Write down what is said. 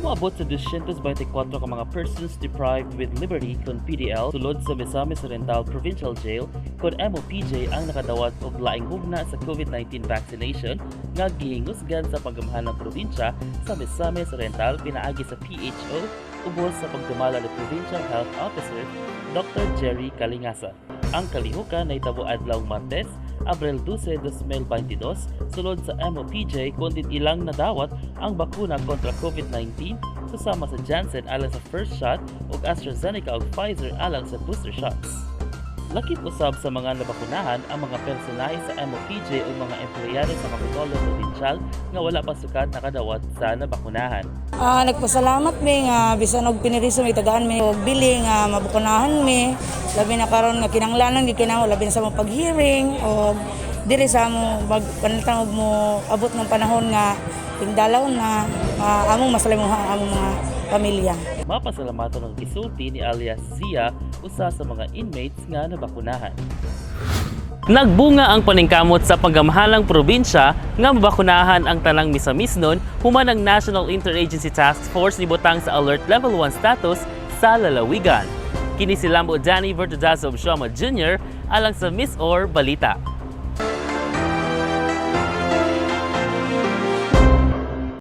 Moabot sa 224 ka mga persons deprived with liberty kon PDL sulod sa Misamis Oriental Provincial Jail kon MOPJ ang nakadawat og laing hugna sa COVID-19 vaccination nga gihingusgan sa pagamahan ng probinsya sa Misamis Oriental pinaagi sa PHO ubos sa pagdumala ni Provincial Health Officer Dr. Jerry Kalingasa. Ang kalihukan nahitabo adlaw Martes, Abril 12, 2022 sulod sa MOPJ kun diin ilang nadawat ang bakuna kontra COVID-19 susama sa Janssen alang sa first shot ug AstraZeneca ug Pfizer alang sa booster shots. Lakip usab sa mga nabakunahan ang mga personahe sa MOPJ ug mga empleyado sa Kapitolyo Provincial nga wala pa sukat nakadawat sa nabakunahan. Nagpasalamat mi nga bisan og piniriso mi, tagaan mi og bili nga mabakunahan mi, labi na karon nga kinahanglanon gyud kinaho, labi na sa among pag-hearing og diri sa amo mag pananglitan og mo abot ng panahon nga tingdalaw na among masalimuha ang among mga pamilya. Mapasalamaton ang gisulti ni alias Zia, usa sa mga inmates nga nabakunahan. Nagbunga ang paningkamot sa pagamahalang probinsya nga mabakunahan ang tanang Misamisnon human ang National Interagency Task Force nibutang sa Alert Level 1 status sa lalawigan. Kini si Lambo Danny Vertudazo Obsioma Jr. alang sa MisOr Balita.